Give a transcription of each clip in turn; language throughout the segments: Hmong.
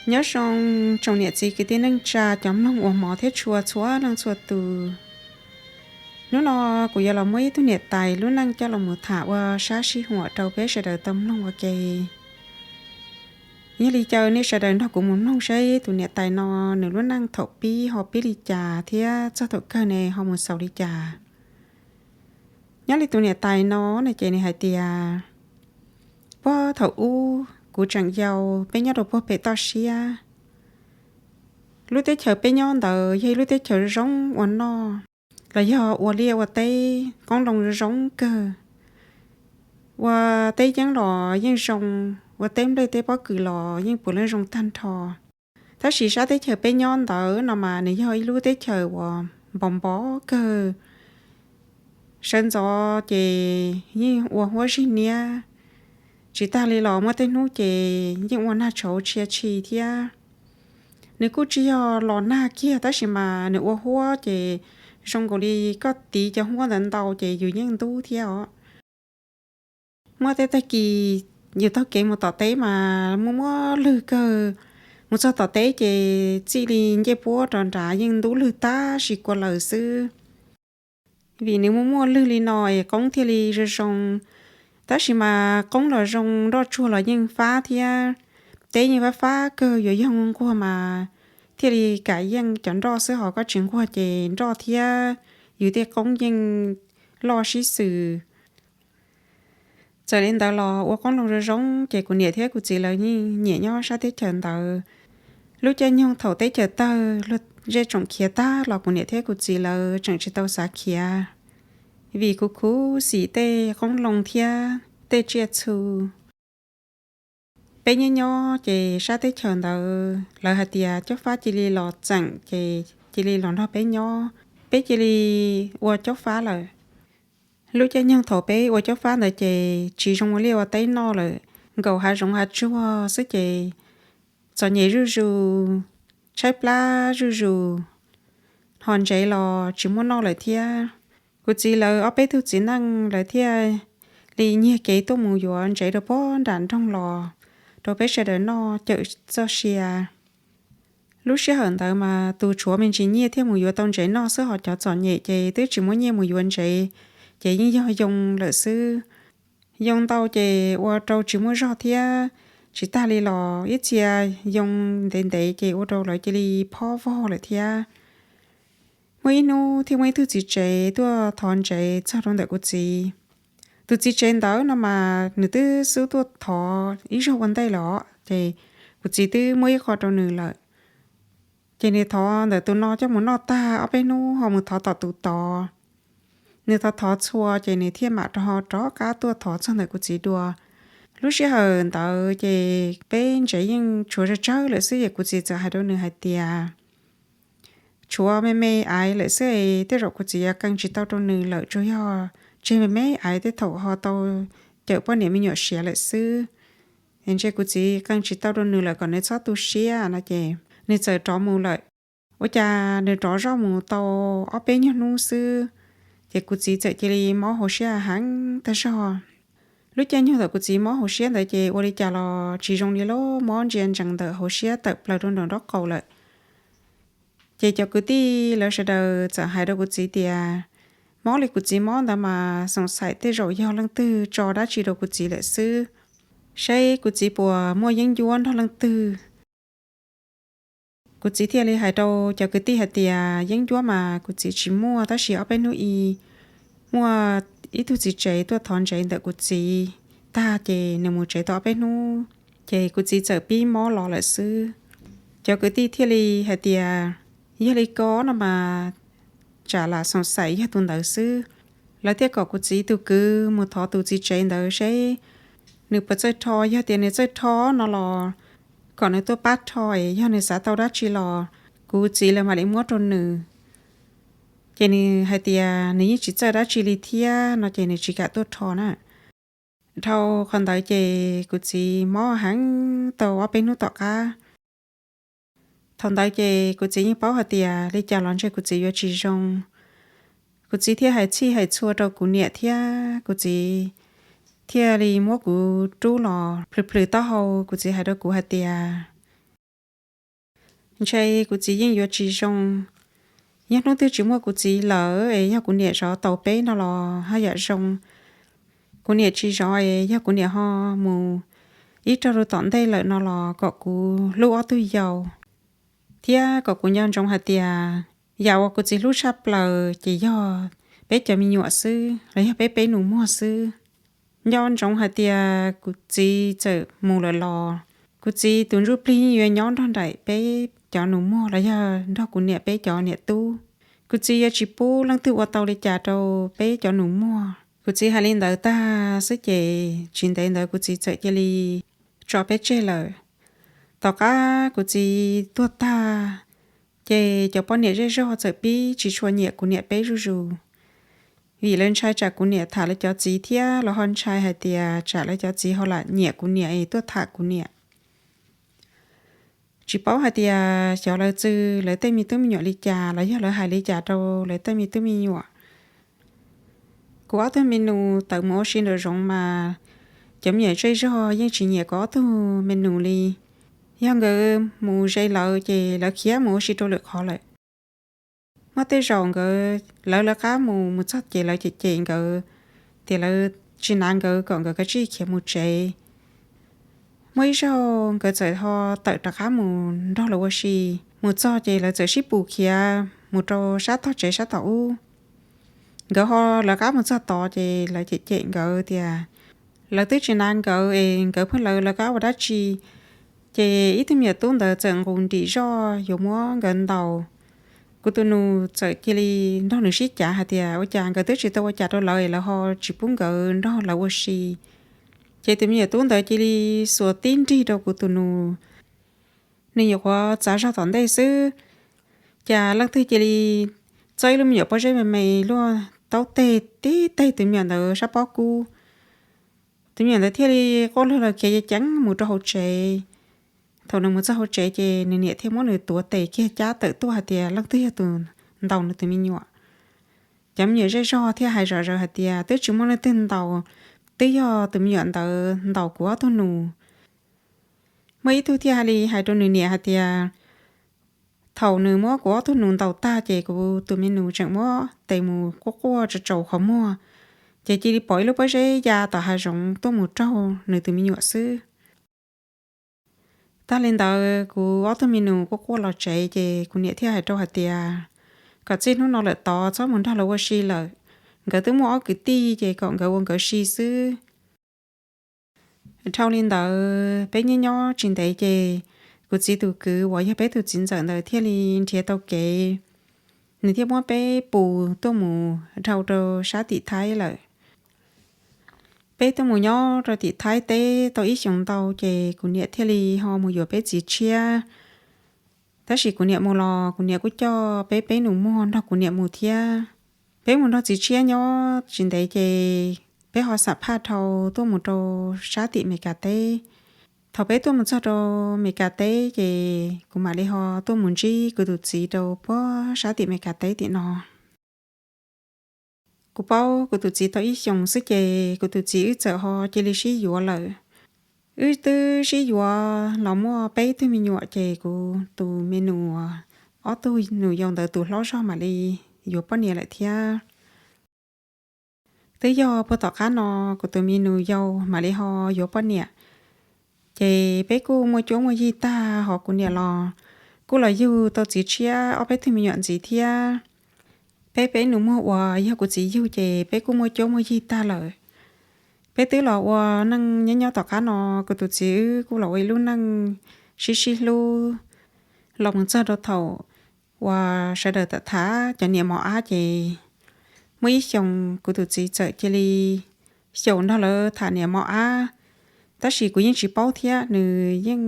Nyob zoo tsoom niam txiv kwv tij neej tsa cov mloog uas hmov thiab tshua txhua leej txhua tus. Hnub no kuv yuav los muab ib tug niam tais lub neej coj los mus tham ua sab sib huam rau peb sawv daws tau mloog ua ke. Yog li caw nej sawv daws nrog kuv mus mloog saib tus niam tais no nws lub neej thaum pib ho pib li cas thiab txog thaum kawg ne ho mus xaus li cas. Nyob li tus niam tais no no ces nws hais tias, puag thaum ub kuv tseem yau, peb nyob rau puag pem toj siab. Lub teb chaws peb nyob ntawd yog ib lub teb chaws zoo ua noj, los yog ua liaj ua teb qoob loo zoo kawg. Ua teb yeeb los yeej zoo, ua teb nplej teb pob kws los yeej puav leej zoo tag nrho. Tab sis sab teb chaws peb nyob ntawd no mas nws yog ib lub teb chaws uas npov npov kawg. Sawv ntxov ces yeej ua huab zig niab, tsis tag li los muaj tej hnub ces yeej ua nag tshauv tshia tshi thiab. Nws kuj tsis yog los nag kiag tab sis mas nws ua huab ces zoo nkaus li koj tiv cov huab ntawd ntau ces yus yeej ntub thiab os. Muaj tej tag kis yus taug kev mus tom teb mas muaj muaj lwg kawg, mus txog tom teb ces txij li ncej puab rov nrad yeej ntub lwg tab sis kua lawm xwb. Vim nws muaj muaj lwg li no es qoob thiaj li zoo zoo. Tab sis mas qoob los zoo, nroj tsuag los yeej fab thiab, teb yeej fab fab kawg, yuav yog nquag mas thiaj li kam yeej cov nroj xwb, ho koj tsis nquag ces nroj thiab yus tej qoob yeej loj sib xws. Txawm li ntawd los ua qoob loo zoo zoo ces kuv niam thiab kuv txiv lawv yeej nyiam nyob sab teb chaws ntawd. Lub caij nyoog thaum teb chaws tawg, luag zej tsoom khiav tag los kuv niam thiab kuv txiv lawv tseem tsis tau xav khiav, vim kuv khuv xim tej qoob loo thiab tej tsiaj txhu. Peb nyob nyob ces sab teb chaws ntawd lawv hais tias caub fab cia li los txeem ces cia li los nrog peb nyob, peb cia li ua caub fab lawm. Lub caij nyoog thaum peb ua caub fab ntawd ces tsis zoo ua liaj ua teb noj lawm, nkaum hav zoov hav tsuag xwb ces txom nyem zuj zus, tshaib plab zuj zus, ho ntsev los tsis muaj noj lawm thiab. Kuv txiv lawv ob peb tug txiv neej lawv thiaj li nyiag kev tuaj mus yuav ntsev rau puag nram nroog los rau peb sawv daws noj cawm txoj sia. Lub sij hawm ntawd mas tus tshuav me ntsis nyiaj thiaj mus yuav tau ntsev noj xwb, ho cov txom nyem ces twb tsis muaj nyiaj mus yuav ntsev, ces yeej yog yoo lawm xwb. Yoo ntau ces ua rau tsis muaj zog thiab, tsis tag li los ib txhia yoo ntev ntev ces ua rau lawv cia li phob vog lawm thiab. Muaj ib hnub thiaj muaj ib tug txiv tsev tuaj thov ntsev txog rau ntawm kuv txiv. Tus txiv tsev ntawd no mas nws twb xub tuaj thov ib zaug ua ntej lawm os, ces kuv txiv twb muab ib qho rau nws lawm. Ces nws thov ntawm tus no coj mus noj tag, ob peb hnub ho mus thov tom tus tod. Nws thov thov txhua ces nws thiaj mam rov ho rov qab tuaj thov txog ntawm kuv txiv dua. Lub sij hawm ntawd ces peb ntsev yeej tshuav tsawg tsawg lawm xwb, es kuv txiv txawm hais rau nws hais tias, tshuav me me aiv lawm xwb, tej zaum kuv txiv yuav qee tsis tau rau nws lawm, tsuas yog tseg me me aiv tej thaum ho tau cawm poj niam me nyuam siav lawm xwb. Es ntshe kuv txiv qee tsis tau rau nws lawm, kom nws txhob tu siab no ces nws txawm rov mus lawm. Ua cas nws rov zoj mus tau ob peb nyuag hnub xwb, ces kuv txiv txawm cia li mob hauv siab heev tag zog. Lub caij nyoog ntawm kuv txiv mob hauv siab ntawd ces ua li cas los tsis zoo li lauj, mob ntsia ntsees ntawm hauv siab tawm plaws rau nraum nraub qaum lawm. Ces cov kwv tij lawv sawv daws txawm hais rau kuv txiv tias, mob li kuv txiv mob ntawd mas xoom xaim tej zaum yog leej twg tso dab tsi rau kuv txiv lawm xwb, saib kuv txiv puas muaj yeeb ncuab nrog leej twg. Kuv txiv thiaj li hais rau cov kwv tij hais tias, yeeb ncuab mas kuv txiv tsis muaj, tab sis ob peb hnub i muaj ib tug txiv tsev tuaj thov ntsev ntawm kuv txiv tag ces nws mus tsev tau ob peb hnub, ces kuv txiv txawm pib mob los lawm xwb. Cov kwv tij thiaj li hais tias, yog li ko no mas tsam lam xoom xaim yog tus ntawd xwb. Lawv thiaj kom kuv txiv tus kwv mus thov tus txiv tsev ntawd seb nws puas txawj rho, yog tias nws txawj rho no los kom nws tuaj pab rho, es yog nws xav tau dab tsi los kuv txiv lawv mam li muab rau nws. Ces nws hais tias nws yeej tsis txawj dab tsi li thiab no ces nws tsis kam tuaj rho na. Dhau qhov ntawd ces kuv txiv mob heev tau ob peb hnub tom qab. Thaum ntawd ces kuv txiv yeej paub hais tias li cas los ntshe kuv txiv yuav tsis zoo. Kuv txiv thiaj hais txhij hais txhua rau kuv niam thiab kuv txiv thiaj li muab kuv rub los plhws plhws taub hau. Kuv txiv hais rau kuv hais tias, Ntshe kuv txiv yeej yuav tsis zoo. Yog hnub twg tsis muaj kuv txiv lawm es yog kuv niam zov tau peb no los haj yam zoo. Kuv niam tsis zov es yog kuv niam ho mus ib rag rau tom ntej lawm no los kom kuv hlub ob tug yau, thiab kom kuv nco ntsoov hais tias yam uas kuv txiv hlub tshaj plaws ces yog peb cov me nyuam xwb los yog peb peb nus muag xwb. Nco ntsoov hais tias kuv txiv txawm mus lawm los kuv txiv tus ntsuj plig yeej yuav nyob nrog nraim peb cov nus muag los yog nrog kuv niam peb cov niam tub. Kuv txiv yuav tsis pub leej twg ua tau li cas rau peb cov nus muag. Kuv txiv hais li ntawd tag xwb ces tsis ntev ntawd kuv txiv txawm cia li tso peb tseg lawm. Tom qab kuv txiv tuag tag, ces cov poj niam zej zog txawm pib tsis tshua nyiam kuv niam peb zuj zus, vim lawv ntshai tsam kuv niam tham lawv cov txiv thiab lawv ho ntshai hais tias tsam lawv cov txiv ho lam nyiam kuv niam es tuaj tham kuv niam. Tsis paub hais tias xyov lawv txw lawv tej me tub me nyuam li cas los yog lawv hais li cas rau lawv tej me tub me nyuam. Kuv ob tug me nus tawm mus ua si nraum zoov mas cov me nyuam zej zog yeej tsis nyiam kuv ob tug me nus li. Yog nkawd mus ze lawv ces lawv khiav mus ua si rau lwm qhov lawm. Muaj tej zaum nkawd lawv lawv qab mus mus txog ces lawv cem cem nkawd tias lawv tsis hnav nkawd kom nkawd kav tsij khiav mus tsev. Muaj ib zaug nkawd txawm ho tawm rov qab mus nrog lawv ua si, mus txog ces lawv txawm sib pus khiav mus rau sab tog tsev sab tom ub. Nkawd ho lawv qab mus txog tod ces lawv cem cem nkawd tias lawv twb tsis hnav nkawd es nkawd pheej lawv lawv qab ua dab tsi. Ces ib tug me nyuam tub ntawd txawm nqus nrim zoj yuav muab nkawd ntaus. Kuv tus nus txawm cia li nrog nws sib cav hais tias ua cas nkawd twb tsis tau ua cas rau lawv es lawv ho tsis pub nkawd nrog lawv ua si. Ces tus me nyuam tub ntawd cia li xuas tib nrig rau kuv tus nus, nws nyuam qhuav txav zog tom ntej xwb, cas leej twg cia li txawb ib lub me nyuam pob zeb me me luaj taub teg tib teg tus me nyuam ntawd sab pob kub. Tus me nyuam ntawd thiaj li quaj luag lawg khiav ceev ceev mus rau hauv tsev. Thaum nws mus txog hauv tsev ces nws niam thiaj muab nws tuav tes kiag cab tawm tuaj hais tias leej twg yog tus ntaus nws tus me nyuam. Cov me nyuam zej zog thiaj hais zom zaws hais tias twb tsis muaj leej twg ntaus, twb yog tus me nyuam ntawd ntaus kuv ob tug nus. Muaj ib tug thiaj hais li hais rau nws niam hais tias thaum nws muab kuv ob tug nus ntaus tag ces kuv tus me nus tseem muab tes mus quaj quaj tsaus tsaus qhov muag, ces cia li pom ib lub pob zeb ya tom hav zoov tuaj mus raug nws tus me nyuam xwb. Tag li ntawd kuv ob tug me nus quaj quaj los tsev ces kuv niam thiaj hais rau hais tias kom txij hnub no lawm tod txhob mus nrog lawv ua si lawm. Nkawd twb muaj ob kwv tij ces kom nkawd ua nkawd si xwb. Dhau li ntawd peb nyob nyob tsis ntev ces kuv txiv tus kwv uas yog peb tus txiv ntxawm ntawd thiaj li nrhiav tau kev, nws thiaj muab peb pus tuaj mus dhau rau sab tim Thaib lawm. Peb tuaj mus nyob rau tim Thaib teb tau ib xyoos ntau ces kuv niam thiaj li ho mus yuav peb txiv tshiab. Tab sis kuv niam mus los kuv niam kuj coj peb peb nus muag nrog kuv niam mus thiab. Peb mus nrog txiv tshiab nyob tsis ntev ces peb ho xam phaj dhau tuaj mus rau sab tim Meskas teb. Thaum peb tuaj mus txog rau Meskas teb ces kuv mam li ho tuaj mus ntsib kuv tus txiv rau puag sab tim Meskas teb tim no. Kuv paub kuv tus txiv tau ib xyoos xwb ces kuv tus txiv wb txawm ho cia li sib yuav lawm. Wb twb sib yuav los muaj peb tug me nyuam ces kuv tus me nus, ob tug nus yau ntawd tus hlob zog mam li yuav poj niam lawm thiab. Twb yog puag tom qab no kuv tus me nus yau mam li ho yuav poj niam. Ces peb kuj muaj cuab muaj yig tag, ho kuv niam los kuj los yug tau txiv tshiab ob peb tug me nyuam ntxiv thiab. Peb peb nus muag uas yog kuv txiv yug ces peb kuj muaj cuab muaj yig tag lawm. Peb twb los ua neej nyob nyob tom qab no, kuv tus txiv wb kuj los ua ib lub neej sib sib hlub los mus txog rau thaum uas sawv daws tham tham cov niam mos ab ces muaj ib xyoos kuv tus txiv txawm cia li xyaum nrog lawv tham niam mos ab. Tab sis kuv yeej tsis paub thiab, nws yeej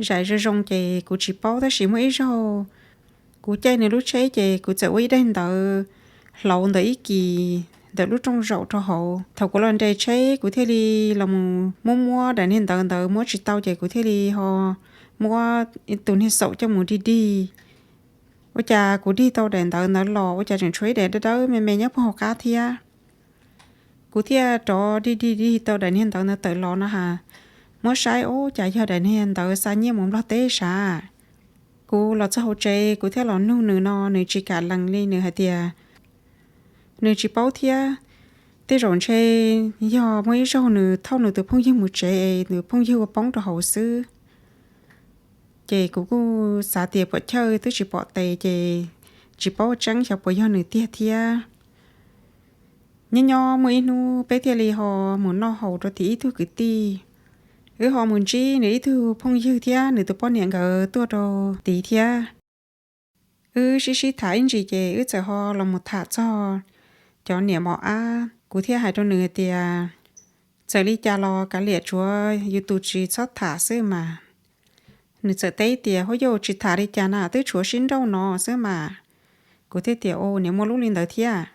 zais zoo zoo ces kuv tsis paub. Tab sis muaj ib zaug kuv caij nws lub tsheb ces kuv txawm ua ib daim ntawv hlauv ntawm ib kis ntawm lub rooj zaum rau hauv. Thaum kuv los nres tsheb kuv thiaj li los mus muab muab daim niag ntawv ntawd muab tsis tau ces kuv thiaj li ho muab tus niag xaum coj mus dig dig. Ua cas kuv dig tau daim ntawv ntawd los ua cas tseem tshuav ib daim dawb dawb me me nyob puag hauv qab thiab. Kuv thiaj rov dig dig dig tau daim niag ntawv ntawd tawm los no ha, muab saib ua cas yog daim niag ntawv xa nyiaj mus Nplog teb sav. Kuv los txog hauv tsev kuv thiaj los nug nws no nws tsis kam lees li, nws hais tias nws tsis paub thiab. Tej zaum ntshe yog muaj ib zaug nws thauj nws tus phooj ywg mus tsev es nws phooj ywg ua poob rau hauv xwb. Ces kuv kuj xav tias puam chawj twb tsis pom tes ces tsis paub tseeb xyov puas yog nws tiag thiab. Nyob nyob muaj ib hnub peb thiaj li ho mus noj haus rau tim ib tug kwv tij. Wb ho mus ntsib nws ib tug phooj ywg thiab nws tus poj niam nkawd tuaj rau tid thiab. Wb sib sib tham ib ntsis ces wb txawm ho los mus tham txog cov niam mos ab. Kuv thiaj hais rau nws tias, txawm li cas los kav liam, tsuav yus tus tsis txhob tham xwb mas. Nws txawm teb tias, huab yau, tsis tham li cas na, twb tshuav sib nrauj no xwb mas. Kuv thiaj tias, u, niam muaj lub li ntawd thiab.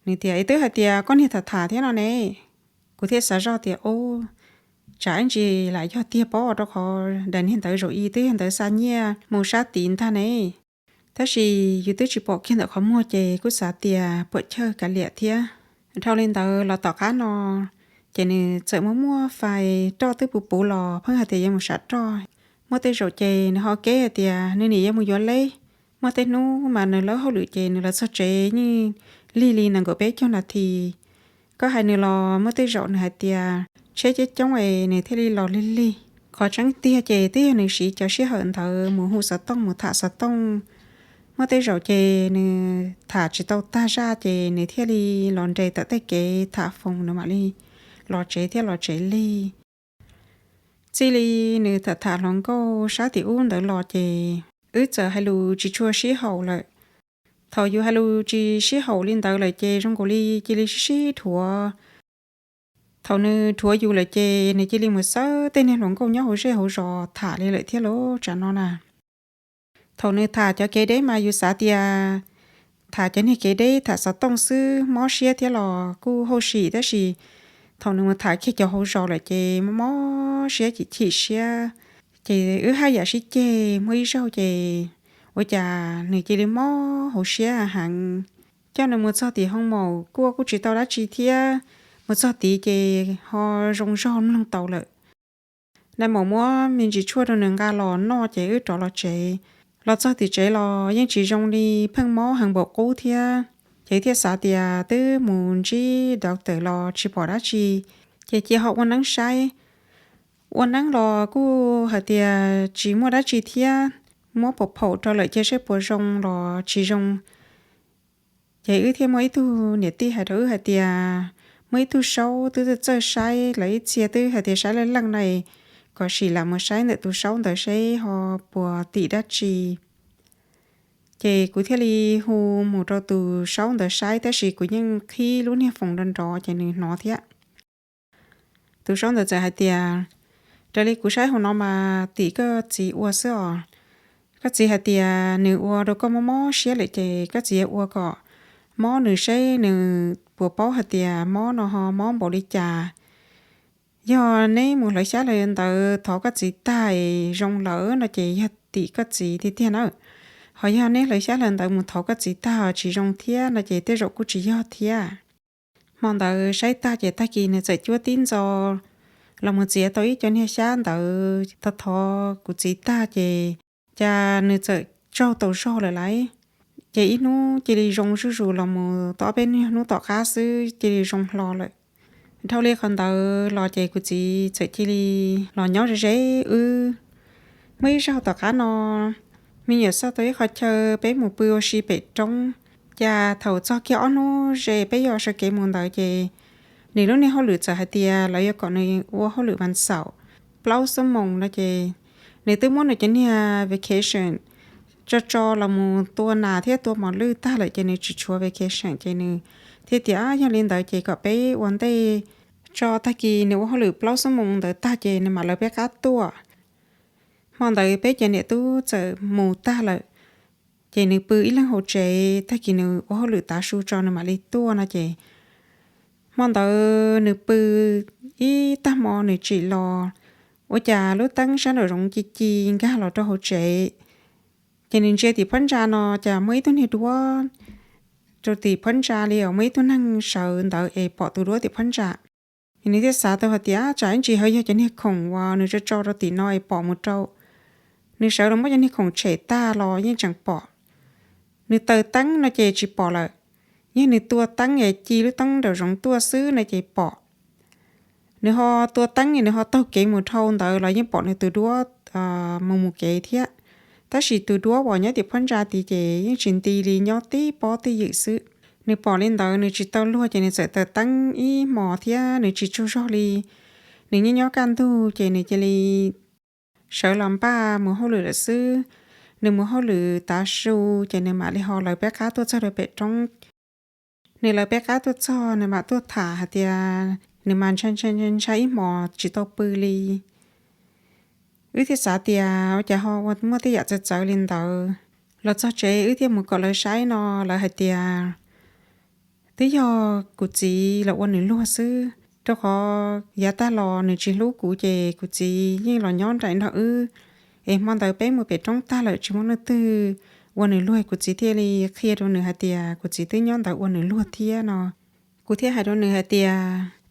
Nws tias, es twb hais tias koj niag tham tham thiab no ne. Kuv thiaj xav zoj tias, u, tsam ib ntsis lam yog tiag pob, rau qhov daim niag ntawd zaum ib twb yog ntawd xa nyiaj mus sab tid ntag ne. Tab sis yus twb tsis pom kiag ntawm qhov muag ces kuj xav tias puam chawj kav liam thiab. Dhau li ntawd los tom qab no ces nws txawm muaj muaj fais roj twb puv puv los pheej hais tias yuav mus sam roj. Muaj tej zaum ces nws ho keb hais tias nws nim yuav mus yuav leb. Muaj tej hnub mas nws lawb hauj lwm ces nws los txog tsev yeej lig li nees nkaum peb caug nas this. Koj hais nws los muaj tej zaum nws hais tias tsheb coob coob es nws thiaj li los lig lig. Qhov tseeb tiag ces twb yog nws siv cov sij hawm ntawd mus hu xov tooj, mus tham xov tooj. Muaj tej zaum ces nws tham tsis tau tag zaj ces nws thiaj li los nres tawm tej kev tham foos, nws mam li los tsev thiab los tsev lig. Txij li nws tham tham hluas nkauj sab tim ub ntawd los ces wb txawm hais lus tsis tshua sib haum lawm. Thaum yus hais lus tsis sib haum li ntawd lawm ces zoo nkaus li cia li sib sib dhuav. Thaum nws dhuav yus lawm ces nws cia li mus xawb tej niag hluas nkauj nyob hauv zej hauv zos tham li lawm thiab lauj, tsam no na. Thaum nws tham cov kev deb mas yus xav tias tham cov niag kev deb tham xov tooj xwb mob siab thiab los kuj hauj sim, tab sis thaum nws mus tham kiag cov hauv zos lawm ces mob siab chim chim siab. Ces wb haj yam sib ceg, muaj ib zaug ces ua cas nws cia li mob hauv siab heev. Coj nws mus txog tim hoo maum kuj ua kuj tsis tau dab tsi thiab, mus txog tid ces ho zoo zog mloog tau lawm. Nai maum muab me ntsis tshuaj rau nws nqa los noj ces wb rov los tsev. Los txog tim tsev los yeej tsis zoo li, pheej mob heev npaum qub thiab. Ces thiaj xav tias twb mus ntsib doctor los tsis pom dab tsi, ces cia ho ua neeb saib. Ua neeb los kuj hais tias tsis muaj dab tsi thiab, muab pam phaum rau lawm cia seb puas zoo los tsis zoo. Ces wb thiaj muaj ib tug niam tij hais rau wb hais tias muaj ib tug saub twb txawj saib, lawv ib txhia twb hais tias saib leej leej na, kom sim lam mus saib ntawm tus saub ntawd seb ho puas tim dab tsi. Ces kuv thiaj li hu mus rau tus saub ntawd saib, tab sis kuv yeej qhib lub niag foos nrov nrov ces nws hnov thiab. Tus saub ntawd txawm hais tias, raws li kuv saib hauv no mas tim koj txiv ua xwb os. Koj txiv hais tias nws ua rau koj mob mob siab lawm ces koj txiv ua kom mob nws seb nws puas paub hais tias mob no ho mob npaum li cas. Yog neb mus hlawv xyab hlawv ntawv thov koj txiv tag es zoo lawm no ces yog tim koj txiv tiag tiag na. Ho yog neb hlawv xyab hlawv ntawv mus thov koj txiv tag tsis zoo thiab no ces tej zaum kuj tsis yog thiab. Hmo ntawd saib tag ces tag kis nws txawm cuab tib ntxo los mus txiav tau ib co niag xyab ntawd thov thov kuv txiv tag ces cas nws txawm tsaug tau zog lawm lauj. Ces ib hnub cia li zoo zuj zus los mus tau ob peb niag hnub tom qab xwb cia li zoo hlo lawm. Dhau li qhov ntawd los ces kuv txiv txawm cia li los nyob ze ze wb. Muaj ib zaug tom qab no, me nyuam xauj tau ib qho chaw peb mus pw ua si pem roob. Cas thaum txog kiag ob hnub ze peb yuav sawv kev mus ntawd ces nws lub niag hauj lwm txawm hais tias lawv yuav kom nws ua hauj lwm vas xaum plaub xuab moos no ces nws twb muab nws cov niag vacation tso tso los mus tua nas thiab tua mos lwj tag lawm ces nws tsis tshuav vacation ces nws thiaj tias yog li ntawd ces kom peb ua ntej tso, tag kis nws ua hauj lwm plaub xuab moos ntawd tag ces nws mam lawv peb qab tuaj. Hmo ntawd peb cov niam tub txawm mus tag lawm, ces nws pw ib leeg hauv tsev, tag kis nws ua hauj lwm tav su tso nws mam li tuaj no ces hmo ntawd nws pw ib tag hmo nws tsim los, ua cas lub teeb sab nraum zoov ci ci nkag los rau hauv tsev. Ces nws ntsia tim phab ntsa no cas muaj ib tug niag duab rau tim phab ntsa li os, muaj ib tug neeg sawv ntawd es pom tus duab tim phab ntsa. Nws thiaj xav tau hais tias tsam ib ntsis ho yog cov niag khoom uas nws tso tso rau tim no es pom mus rau Nws sawv los muab cov niag khoom tshem tag los yeej tseem pom. Nws taws teeb no ces tsis pom lawm. Yog nws tua teeb es ci lub teeb nraum zoov tuaj xwb no ces pom. Nws ho tua teeb, nws ho taug kev mus dhau ntawd los yeej pom nws tus duab mus mus kev thiab. Tab sis tus duab uas nyob tim phab ntsa tid ces yeej tsis nti li, nyob tib pob twj ywm xwb. Nws pom li ntawd nws tsis tau luag ces nws txawm taws teeb ib hmos thiab nws tsis tsaug zog li. Nws nyob nyob kaj ntug ces nws cia li sawv los npaj mus hauj lwm lawm xwb. Nws mus hauj lwm tav su ces nws mam li ho lawv peb qab tuaj txog rau pem roob. Nws lawv peb qab tuaj txog nws mam tuaj tham hais tias nws mas ntshai ntshai ntshai ib hmos tsis tau pw li. Wb thiaj xav tias ua cas ho ua muaj tej yam txawv txawv li ntawd. Los txog tsev wb thiaj mus kom lawv saib no, lawv hais tias twb yog kuv txiv los ua nws luag xwb, rau qhov yav tag los nws tsis hlub kuv ces kuv txiv yeej los nyob nraim nrog wb. Es hmo ntawd peb mus pem roob tag lawm tsis muaj leej twg ua nws luag, kuv txiv thiaj li qhia rau nws hais tias kuv txiv twb nyob ntawd ua nws luag thiab no. Kuv thiaj hais rau nws hais tias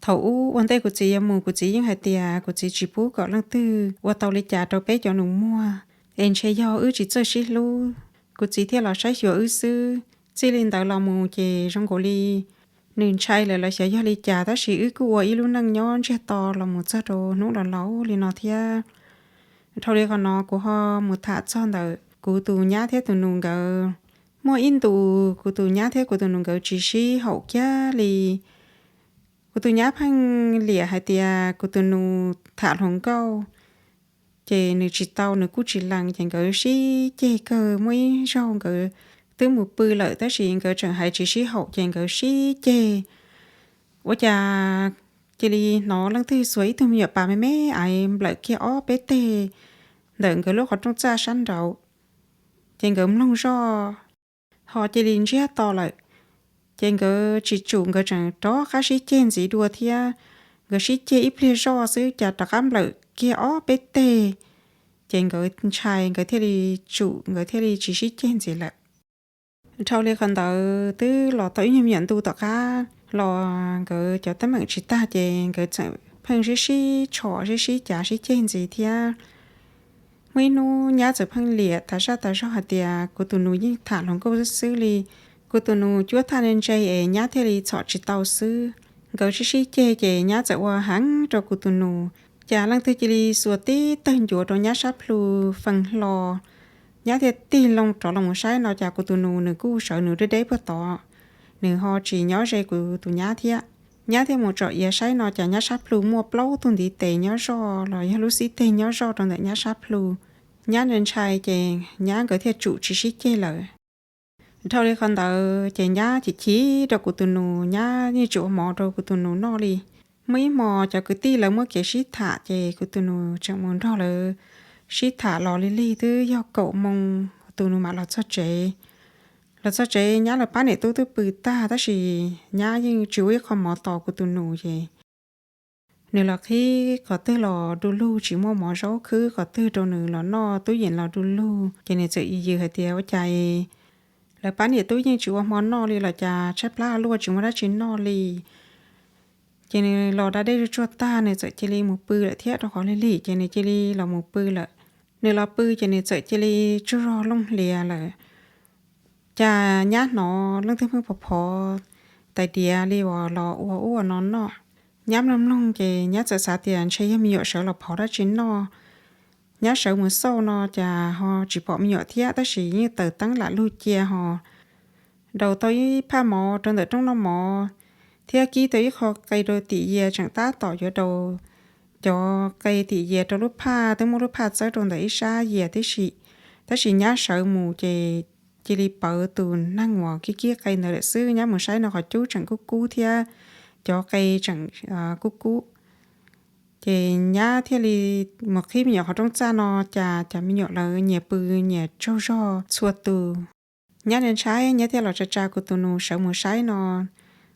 thaum ub ua ntej kuv txiv yuav mus kuv txiv yeej hais tias kuv txiv tsis pub kom leej twg ua tau li cas rau peb cov nus muag, es ntshe yog wb tsis txawj sib hlub, kuv txiv thiaj los saib xyuas wb xwb. Txij li ntawd los mus ces zoo nkaus li nws ntshai lawm los xyov yog li cas, tab sis wb kuj ua ib lub neej nyob ntsiag to los mus txog rau hnub los laus li no thiab. Dhau li qhov no kuv ho mus tham txog ntawm kuv tus nyab thiab tus nus nkawd. Muaj ib ntus kuv tus nyab thiab kuv tus nus nkawd tsis sib haum kiag li. Kuv tus nyab pheej liam hais tias kuv tus nus tham hluas nkauj, ces nws tsis tau, nws kuj tsis lees, ces nkawd sib ceg kawg. Muaj ib zaug nkawd twb mus pw lawm tab sis nkawd tseem hais tsis sib haum ces nkawd sib ceg. Ua cas cia li hnov leej twg xuas ib tug me nyuam pas me me aiv nplawm kiag ob peb teg ntawm nkawd lub qhov rooj txaj sab nraud, ces nkawd mloog zoj ho cia li ntsiag to lawm. Ces nkawd tsis tsum, nkawd tseem rov qab sib ceg ntxiv dua thiab. Nkawd sib ceg ib pliag zoj xwb cas rov qab nplawm kiag ob peb teg, ces nkawd ntshai nkawd thiaj li tsum, nkawd thiaj li tsis sib ceg ntxiv lawm. Dhau li qhov ntawd twb los tau ib nyuag me nyuam ntu tom qab los nkawd cov teeb meem tsis tag ces nkawd txawm pheej sib sib tshom sib sib cav sib ceg ntxiv thiab. Muaj ib hnub nyab txawm pheej liam tas zaj tas zog hais tias kuv tus nus yeej tham hluas nkauj xwb xwb li, kuv tus nus cuab thaj ntse es nyab thiaj li txhom tsis tau xwb. Nkawd sib sib ceg ces nyab txawm ua heev rau kuv tus nus, cas leej twg cia li xuas tib tawg ncuav rau nyab sab plhu fees hlo. Nyab thiaj tig loo rov los mus saib no cas kuv tus nus nws kuj sawv nws deb deb puag tod, nws ho tsis nyob ze kuv tus nyab thiab. Nyab thiaj mus tsom iav saib no cas nyab sab plhu muaj plaub tug ntiv tes nyob zoj los yog lub xib teg nyob zoj rau ntawm nyab sab plhu. Nyab ntshai ntshai ces nyab nkawd thiaj tsum tsis sib ceg lawm. Dhau li qhov ntawd ces nyab chim chim rau kuv tus nus, nyab yeej tsis ua mov rau kuv tus nus noj li. Muaj ib hmos cov kwv tij lawv muaj kev sib tham ces kuv tus nus tseem mus nrog lawv sib tham los li lig twb yog kaum moo, tus nus mam los txog tsev. Los txog tsev nyab lawv pab niam tub twb pw tag tab sis nyab yeej tsis ua ib qho mov tos kuv tus nus ces nws los qhib qhov twg los du lug, tsis muaj mov zaub khwb qhov twg rau nws los noj, tub yeem los du lug ces nws txawm yws yws hais tias ua cas lawv pab niam tub yeej tsis ua hmo noj li los cas, tshaib plab luaj tsis muaj dab tsi noj li. Ces nws los da dej zuj tsuag tag nws txawm cia li mus pw lawm thiab, rau qhov lig lig ces nws cia li los mus pw lawm. Nws los pw ces nws txawm cia li tsaug zog looj hlias lawm. Cas nyab hnov leej twg pheej phov phov tais diav li uas los ua ub ua no noj. Nyab mloog mloog ces nyab txawm xav tias ntshe yog me nyuam sawv los phov dab tsi noj. Nyab sawv mus xauj no cas ho tsis pom me nyuam thiab tab sis yeej taws teeb lam lug cia ho daus tau ib phaj mov rau ntawm rooj noj mov thiab kib tau ib qho qe rau tim yias tseem tab tom yuav daus cov qe tim yias rau lub phaj, twb muab lub phaj txawb rau ntawm ib sab yias tib si. Tab sis nyab sawv mus ces cia li pawv tus neeg uas kib kib qe ntawd lawm xwb. Nyab mus saib no qhov cub tseem kub kub thiab cov qe tseem kub kub. Ces nyab thiaj li mus qhib me nyuam qhov rooj txaj no cas cov me nyuam lawv nyias pw nyias tsaug zog txhua tus. Nyab ntshai ntshai nyab thiaj los tsa tsa kuv tus nus sawv mus saib no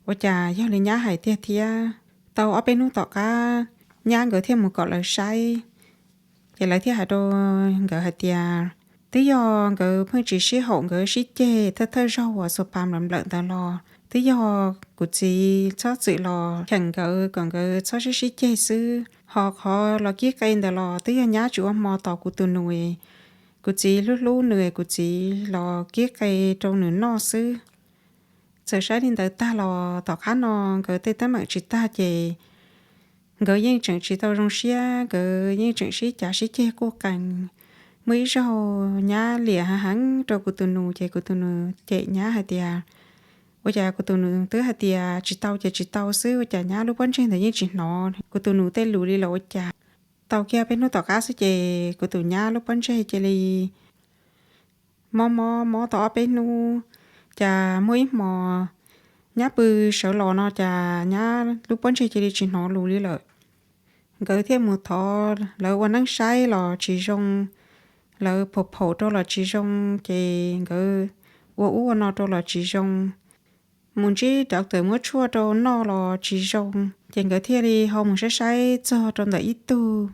ua cas yog li nyab hais tiag thiab. Tau ob peb hnub tom qab nyab nkawd thiaj mus kom lawv saib. Ces lawv thiaj hais rau nkawd hais tias twb yog nkawd pheej tsis sib haum, nkawd sib ceg thawj thawj zaug uas xuas pas nplawm nplawm ntawd los twb yog kuv txiv txhob txwm los cheem nkawd kom nkawd txhob sib sib ceg xwb. Ho qhov los kib qe ntawd los twb yog nyab tsis ua hmo tos kuv tus nus es Kuv txiv hlub hlub nws, kuv txiv los kib qe rau nws noj xwb. Txawm saib li ntawd tag los tom qab no nkawd tej teeb meem tsis tag ces nkawd yeej tseem tsis tau zoo siab, nkawd yeej tseem sib cav sib ceg quj qees. Muaj ib zaug nyab liam heev heev rau kuv tus nus ces kuv tus nus cem nyab hais tias, ua cas kuv tus nus twb hais tias tsis tau ces tsis tau xwb, ua cas nyab lub pob ntseg ntawd yeej tsis hnov kuv tus nus tej lus li los ua cas. Tau kiag peb hnub tom qab xwb ces kuv tus nyab lub pob ntseg cia li mob mob mob tau ob peb hnub, cas muaj ib hmo nyab pw sawv los no cas nyab lub pob ntseg cia li tsis hnov lus li lawm. Nkawd thiaj mus thov lawv ua neeb saib los tsis zoo, lawv phaum phaum rau los tsis zoo, ces nkawd ua ub ua no rau los tsis zoo. Mus ntsib doctor muab tshuaj rau noj los tsis zoo, ces nkawd thiaj li ho mus saib saib txog rau ntawm ib tug.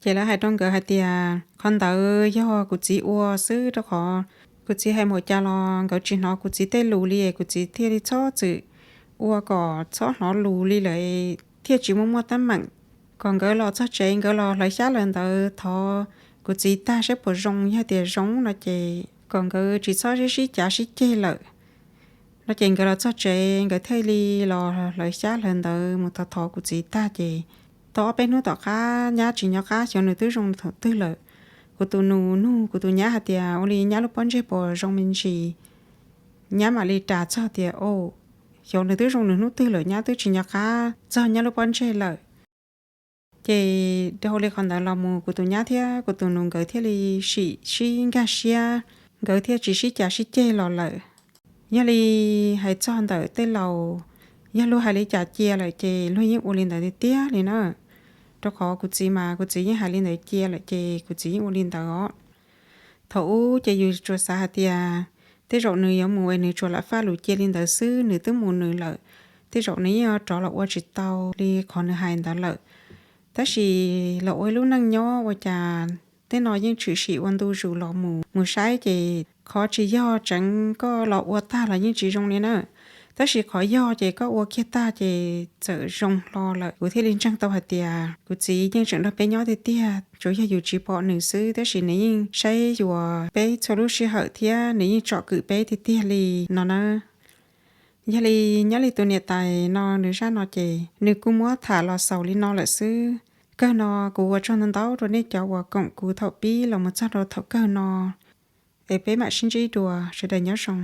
Ces lawv hais rau nkawd hais tias qhov ntawd yog kuv txiv ua xwb, rau qhov kuv txiv hais npaum cas los nkawd tsis hnov kuv txiv tej lus li, kuv txiv thiaj li txhob txwm ua kom txhob hnov lus li lawm thiaj tsis muaj muaj teeb meem. Kom nkawd los txog tsev nkawd los hlawv xyab hlawv ntawv thov kuv txiv tag saib puas zoo, yog tias zoo no ces kom nkawd tsis txhob sib sib cav sib ceg lawm no ces nkawd los txog tsev nkawd thiaj li los hlawv xyab hlawv ntawv mus thov thov kuv txiv tag ces tau ob peb hnub tom qab nyab tsis nco qab xyov nws twb zoo thaum twg lawm. Kuv tus nus nug kuv tus nyab hais tias ua li nyab lub pob ntseg puas zoo me ntsis, nyab mam li ras txog tias, o, xyov nws twb zoo nws hnub twg lawm, nyab twb tsis nco qab txog nyab lub pob ntseg lawm. Ces dhau li qhov ntawd los mus kuv tus nyab thiab kuv tus nus nkawd thiaj li sim sib nkag siab, nkawd thiaj tsis sib cav sib ceg los lawm. Yog li hais txog ntawm tej laus, yog luag hais li cas cia lawm ces luag yeej ua li ntawd tiag tiag li na. Rau qhov kuv txiv mas kuv txiv yeej hais li ntawd cia lawm ces kuv txiv yeej ua li ntawd os. Thaum ub ces yus tsuas xav hais tias tej zaum nws yuav mus es nws tsuas lam faj lus cia li ntawd xwb, nws twb mus nws lawm, tej zaum nws yeej rov los ua tsis tau li qhov nws hais ntawd lawm. Tab sis los ua ib lub neej nyob ua cas tej no yeej tshwm sim ua ntu zus los mus, mus saib ces qhov tsis yog tseev koj los ua tag los yeej tsis zoo li na. Tab sis qhov yog ces koj ua kiag tag ces txawm zoo hlo lawm. Kuv thiaj li ntseeg tau hais tias kuv txiv yeej tseem nrog peb nyob tiag tiag, tsuas yog yus tsis pom nws xwb, tab sis nws yeej saib xyuas peb txhua lub sij hawm thiab nws yeej tsom kwm peb tiag tiag li no na. Yog li nyob li tus niam tais no nws zaj no ces nws kuj muab tham los xaus li no lawm xwb. Kawg no kuv ua tsaug ntau ntau rau nej cov uas koom kuv thaum pib los mus txog rau thaum kawg no. Es peb mam sib ntsib dua, sawv daws nyob zoo.